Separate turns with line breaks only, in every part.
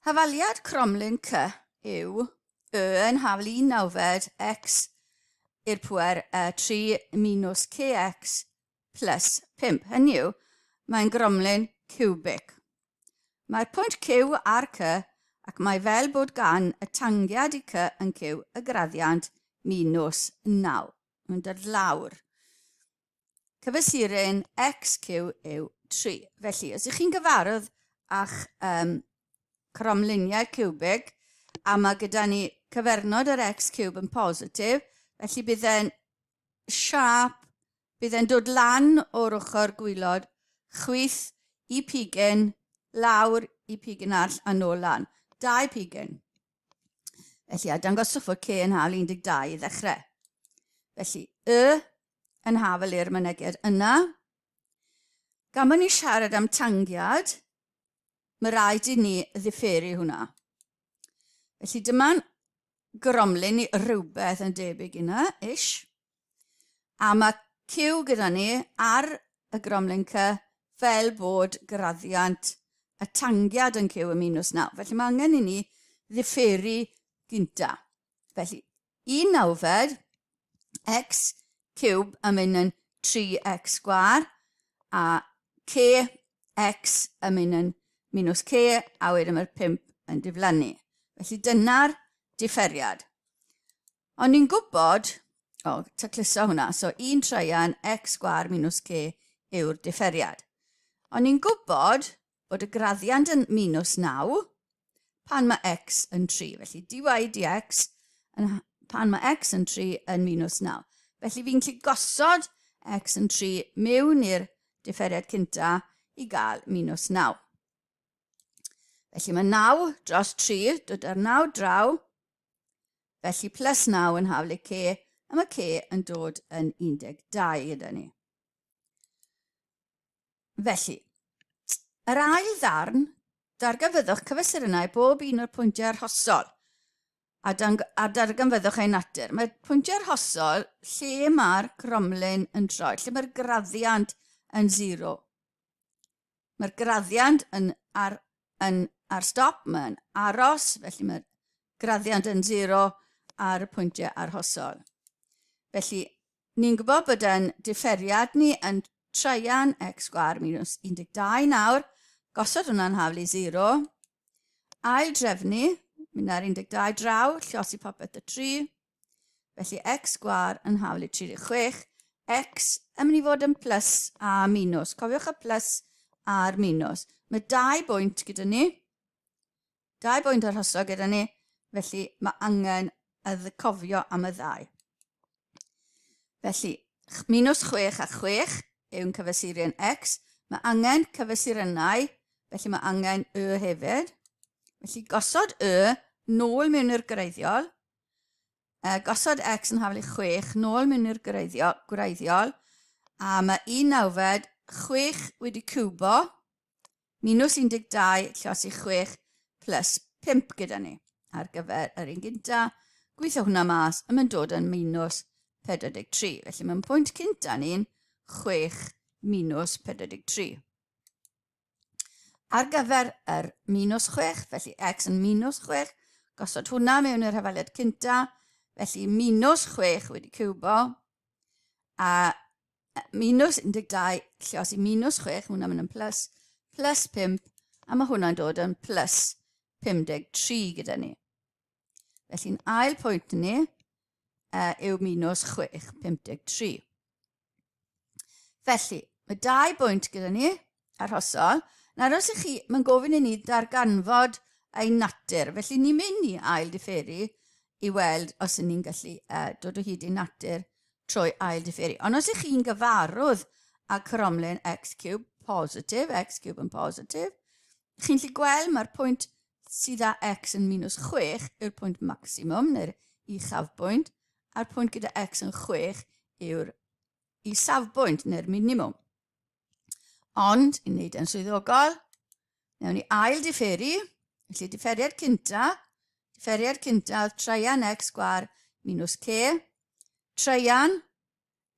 Hafaliad cromlin C yw y yn hafal 1 nawfed x i'r pwer 3 minus kx plus 5. Hynny yw, mae'n gromlin ciwbig. Mae'r pwynt Q ar C ac mae fel bod gan y tangiad i C yn Q y graddiant minus 9. Mae'n dod lawr. Cyfesuryn XQ yw 3. Felly, os ych chi'n gyfarwydd â'ch um, cromliniau ciwbig, a mae gyda ni cyfernod yr x cube yn positif, felly bydd e'n siap, bydd e'n dod lan o'r ochr gwylod, chwith i pigyn, lawr i pigyn arall a nôl lan. Dau pigyn. Felly, a dangoswch fod C yn hafal 12 i ddechrau. Felly, Y yn hafal i'r mynegiad yna. Gan bod ni'n siarad am tangiad, mae rhaid i ni ddifferu hwnna. Felly dyma'n gromlin i rhywbeth yn debyg i yna, ish. A mae Q gyda ni ar y gromlin C fel bod graddiant y tangiad yn Q yn minus 9. Felly mae angen i ni ddifferu gynta. Felly, 1 nawfed x cube yn mynd yn 3x sgwar a k x yn mynd yn minus k a wedyn mae'r 5 yn diflannu. Felly dyna'r diferiad. Ond ni'n gwybod, o, oh, tacluso hwnna, so 1 traean x sgwar minus k yw'r diferiad. Ond ni'n gwybod bod y graddiant yn minus 9 pan mae x yn 3. Felly dy dx yn, pan mae x yn 3 yn minus 9. Felly fi'n gallu gosod x yn 3 mewn i'r diferiad cynta i gael minus 9. Felly mae 9 dros 3, dod ar 9 draw, Felly plus 9 yn haflu C, a mae C yn dod yn 12 gyda ni. Felly, yr ail ddarn, darganfyddwch cyfesurynnau bob un o'r pwyntiau arhosol a, dang a darganfyddwch ei natur. Mae pwyntiau arhosol lle mae'r cromlin yn troi, lle mae'r graddiant yn 0. Mae'r graddiant yn ar, yn ar stop, mae'n aros, felly mae'r graddiant yn 0 ar y pwyntiau arhosol. Felly, ni'n gwybod bod yn diferiad ni yn traean x sgwar minus 12 nawr, gosod hwnna'n haflu 0, ail drefnu, mynd ar 12 draw, llosi popeth y 3, Felly x sgwar yn haflu 36, x yn mynd i fod yn plus a minus. Cofiwch y plus a'r minus. Mae dau bwynt gyda ni. Dau bwynt arhosol gyda ni, felly mae angen y cofio am y ddau. Felly, minus 6 a 6 yw'n cyfesuryn x. Mae angen cyfesurynnau, felly mae angen y hefyd. Felly gosod y nôl mewn i'r greiddiol, Gosod x yn haflu 6 nôl mewn i'r gwreiddiol, a mae 1 nawfed 6 wedi cubo, minus 12 llosi 6 plus 5 gyda ni ar gyfer yr un gynta. Gweithio hwnna mas, a mae'n dod yn minus 43. Felly mae'n pwynt cynta ni'n 6 minus 43. Ar gyfer yr minus 6, felly x yn minus 6, gosod hwnna mewn i'r hafaliad cynta, felly minus 6 wedi cubo, a minus 12, lle os i minus 6, hwnna'n mynd yn plus, plus 5, a mae hwnna'n dod yn plus 53 gyda ni. Felly'n ail pwynt ni yw minus 6, 53. Felly, mae dau bwynt gyda ni arhosol. Nawr os ych chi, mae'n gofyn i ni darganfod ein natur. Felly ni'n mynd i ail differu i weld os ydyn ni'n gallu uh, dod o hyd i natur trwy ail differu. Ond os ych chi'n gyfarwydd â cromlin x cube positif, x cube yn positif, chi'n gallu gweld mae'r pwynt sydd â x yn minus 6 yw'r pwynt maximum, neu'r uchafbwynt, a'r pwynt gyda x yn 6 yw'r isafbwynt neu'r minimwm. Ond, i wneud e'n swyddogol, newn ni ail diferu, felly diferiad cynta, diferiad cynta oedd traean x sgwar minus k, traean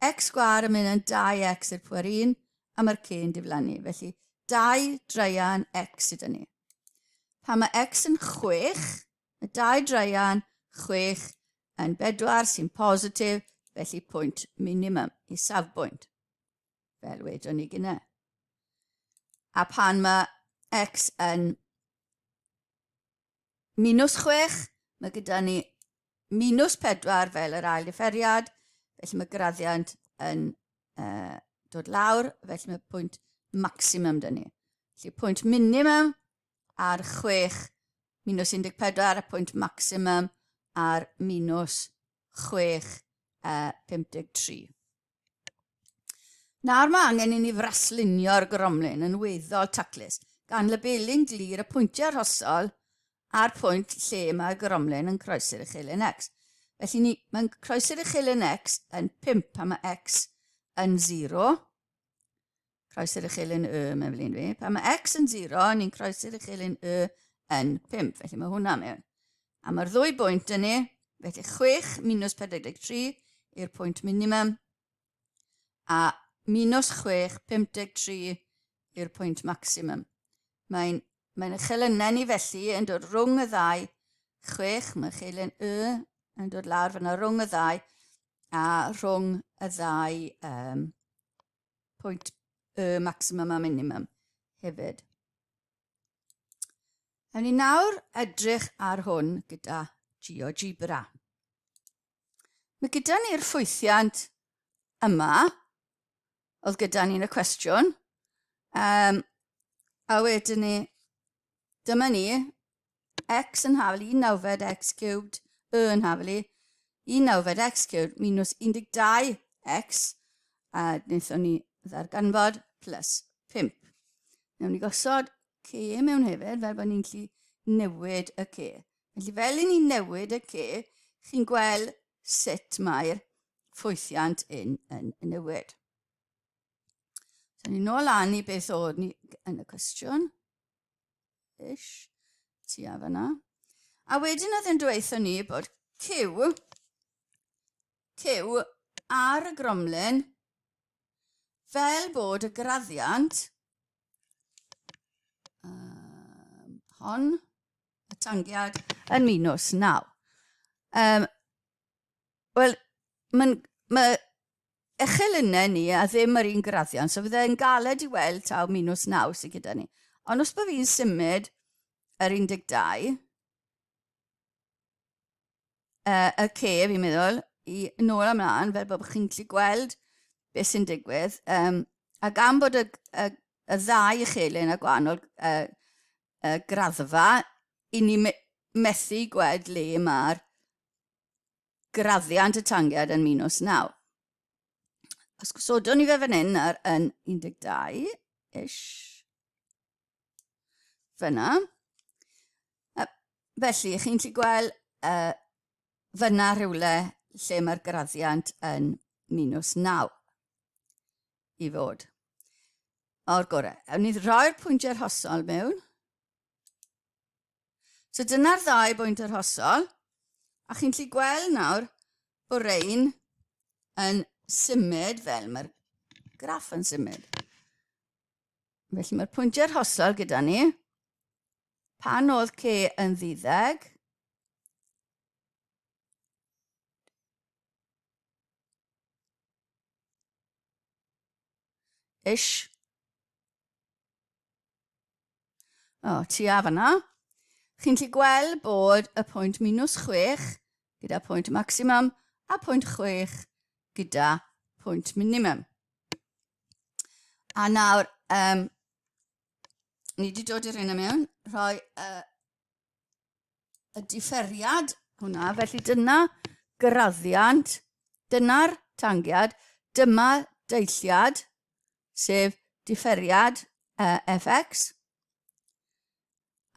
x sgwar yn mynd yn 2x i'r pwer 1, a mae'r k yn diflannu. Felly, 2 draean x sydd ni. Pan mae x yn 6, mae 2 draean 6 yn 4 sy'n positif, felly pwynt minimum, isafbwynt, fel wedon ni gyna. A pan mae x yn minus 6, mae gyda ni minus 4 fel yr ail differiad, felly mae graddiant yn uh, dod lawr, felly mae pwynt maximum dyn ni. Felly pwynt minimum ar 6 minus 14 a pwynt maximum ar minus 6, uh, 53. Nawr mae angen i ni fraslunio'r gromlin yn weddol taclus, gan labelu'n glir y pwyntiau arhosol a'r pwynt lle mae'r gromlin yn croesi'r uchelyn x. Felly ni, mae'n croesi'r uchelyn x yn 5 pan mae x yn 0. Croesi'r uchelyn y mewn flin fi. Pan mae x yn 0, ni'n croesi'r uchelyn y yn 5. Felly mae hwnna mewn. A mae'r ddwy bwynt yn ni, felly 6 minus 43 i'r pwynt minimum, a minus 6, 53 i'r pwynt maximum. Mae'n mae uchelynau ni felly yn dod rhwng y ddau 6, mae uchelyn y yn dod lawr fyna rhwng y ddau, a rhwng y ddau um, pwynt y maximum a minimum hefyd. Ewn ni nawr edrych ar hwn gyda GeoGebra. Mae gyda ni'r ffwythiant yma, oedd gyda ni yn y cwestiwn. Um, a wedyn ni, dyma ni, x yn hafel i nawfed x cubed, y yn hafel i, 1 nawfed x cubed minus 12x, a wnaethon ni ddarganfod plus 5. Newn ni gosod C mewn hefyd, fel bod ni'n gallu newid y C. Felly fel i ni newid y C, chi'n gweld sut mae'r ffwythiant un yn newid. So ni nôl lan i beth oedd ni yn y cwestiwn. Ish, tua fyna. A wedyn oedd yn dweithio ni bod Q, Q ar y gromlin fel bod y graddiant um, hon, y tangiad, yn minus 9. Um, Wel, mae'n ma echelynau ni a ddim yr un graddiant, so fydde'n galed i weld taw minus 9 sydd gyda ni. Ond os bod fi'n symud yr 12, uh, y ce, fi'n meddwl, i nôl ymlaen, fel bod chi'n gallu gweld beth sy'n digwydd. Um, a gan bod y, y, y ddau uchelyn a gwahanol uh, uh, graddfa, i ni me methu gweld le mae'r graddiant y tangiad yn minus 9. Os gosodwn ni fe fan hyn ar yn 12-ish, fyna. Felly, chi'n gallu gweld uh, fyna rhywle lle mae'r graddiant yn minus 9 i fod. O'r gorau. Ewn ni roi'r pwyntiau arhosol mewn. So dyna'r ddau bwynt arhosol. A chi'n gallu gweld nawr bod rein yn symud fel mae'r graff yn symud. Felly mae'r pwyntiau arhosol gyda ni. Pan oedd C yn dduddeg, ish. O, tua fanna. Chi'n gallu gweld bod y pwynt minus 6 gyda pwynt maximum a pwynt 6 gyda pwynt minimum. A nawr, um, ni wedi dod i'r hyn mewn, rhoi uh, y diferiad hwnna, felly dyna graddiant, dyna'r tangiad, dyma deilliad, sef diferiad uh, fx.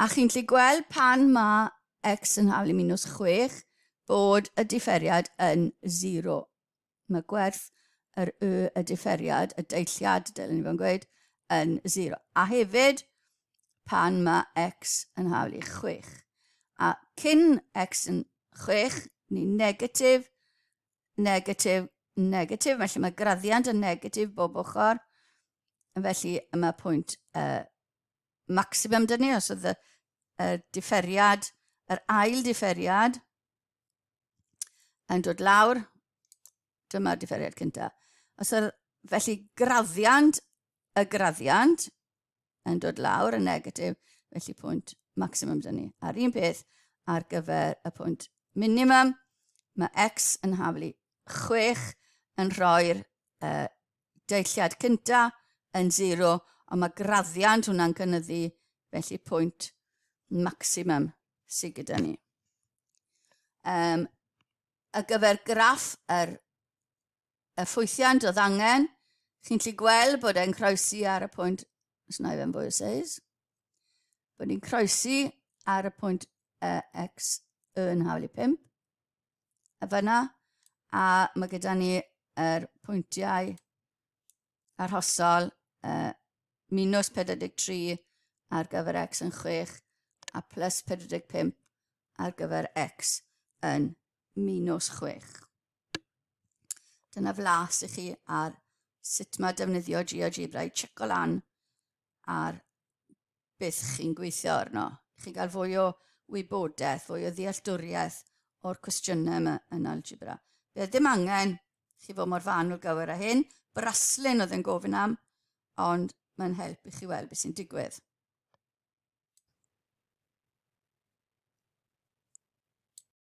A chi'n gallu gweld pan mae x yn haflu minus 6 bod y diferiad yn 0. Mae gwerth yr y, y diferiad, y deilliad, dylen ni fod yn gweud, yn 0. A hefyd, pan mae x yn hawl i 6. A cyn x yn 6, ni negatif, negatif, negatif. Felly mae graddiant yn negatif bob ochr. Felly mae pwynt uh, maximum dyn ni, os oedd y, y diferiad, yr ail diferiad, yn dod lawr. Dyma'r diferiad cyntaf. Os yr, felly graddiant y graddiant yn dod lawr yn negatif, felly pwynt maximum dyn ni. A'r un peth ar gyfer y pwynt minimum, mae x yn haflu 6 yn rhoi'r uh, deilliad cynta yn 0, ond mae graddiant hwnna'n cynyddu, felly pwynt maximum sydd gyda ni. Um, ar gyfer graff yr, y ffwythiant oedd angen, chi'n gallu gweld bod e'n croesi ar y pwynt, os na i fe'n fwy o seis, bod ni'n croesi ar y pwynt uh, x yn haflu 5, y fyna, a mae gyda ni yr pwyntiau arhosol uh, minus 43 ar gyfer x yn 6 a plus 45 ar gyfer x yn minus 6. Dyna flas i chi ar sut mae defnyddio GeoGebra i checo lan ar beth chi'n gweithio arno. Chi'n cael fwy o wybodaeth, fwy o ddealltwriaeth o'r cwestiynau yma yn algebra. Bydd ddim angen chi fod mor fanwl gywir â hyn. Braslun oedd yn gofyn am, ond mae'n help i chi weld beth sy'n digwydd.